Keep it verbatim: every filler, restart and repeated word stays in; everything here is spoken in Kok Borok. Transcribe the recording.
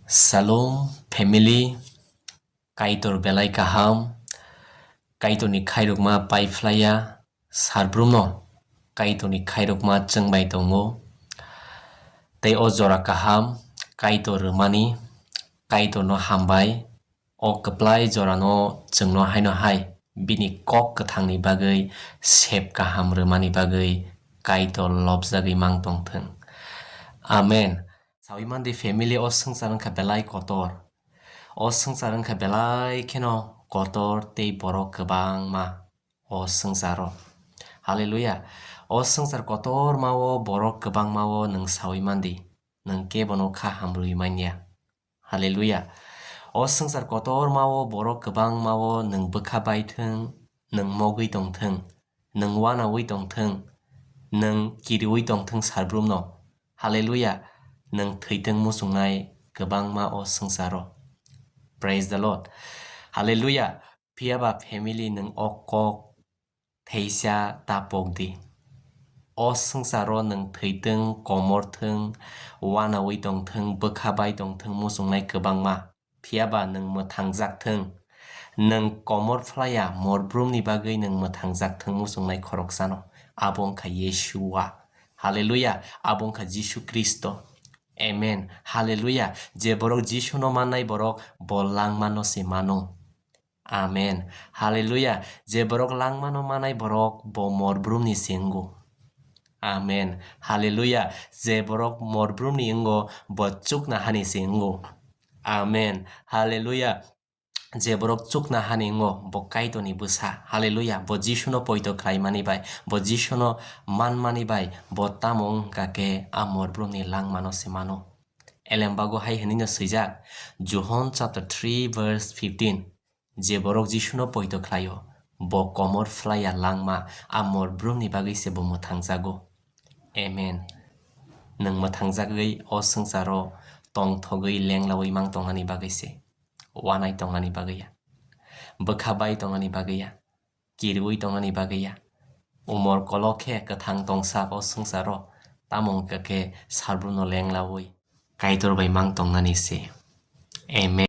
Shalom family, Kaitor belai kaham, Kaitorni khairokma paiphlaiya, sarbrumno Kaitorni khairokma chwngbai tongo. Tei o jora kaham, Kaitor rwmani, Kaitorno hambai, o kwplai jorano chwngno haino hai bini kok kwthangni bagwi sep kaham rwmani bagwi Kaitor lobjagwi mang tongthwng. Amen. Sawi mandi family o swngchar wngkha belai kotor. O swngchar wngkha belai kheno kotor tei borok kwbangma o swngcharo. Hallelujah. O swngchar kotorma o borok kwbangma o nwng sawi mandi. Nwng kebono kha hamrwi manya. Hallelujah. O swngchar kotorma o borok kwbangma o nwng bwkha bai thwng, nwng mogwi tong thwng, nwng wanawi tong thwng, nwng kiriwi tong thwng sarbrumno. Hallelujah. Nwng thwitwng muchungnai kwbangma o swngcharo. Praise the Lord. Hallelujah. Phiyaba family nwng o kok theisa ta pok di. O swngcharo nwng thwitwng, komor thwng, wanawi tong thwng, bwkha bai tong thwng muchungnai kwbangma. Phiyaba nwng mwthangjak thwng. Nwng komor phlaiya morbrumni bagwi nwng mwthangjak thwng muchungnai khoroksano. Abo wngkha Yeshua. Hallelujah. Abo wngkha Jisu Khristo. Amen. Hallelujah. Je borok Jisuno mannai borok bo langmano se mano. Amen. Hallelujah. Je borok langmano manai borok bo morbrumni se wngo. Amen. Hallelujah. Je borok morbrumni wngo bo chukna hani se wngo. Amen. Hallelujah. Je borok chukna hani wngo bo Kaitorni bwsa. Hallelujah. Bo Jisuno poito khlaimani bai, bo Jisuno manmani bai bo tamo wngkha khe a morbrumni langmano se mano. Elembago hai hwnwino swijak, Johon chapter three verse fifteen. Je borok Jisuno poito khlaio, bo komor phlaiya langma a morbrumni bagwi se bo mwthangjago. Amen. Nwng mwthangjagwi o swngcharo tongthogwi lenglawi mang tongnani bagwi se, wanai tongnani bagwi ya, bwkha bai tongnani bagwi ya, kiriwi tongnani bagwi ya. Umor kolok khe kwthang tongsak o swngcharo, tamo wngkha khe salbrumno lenglawi Kaitor bai mang tongnani se. Amen.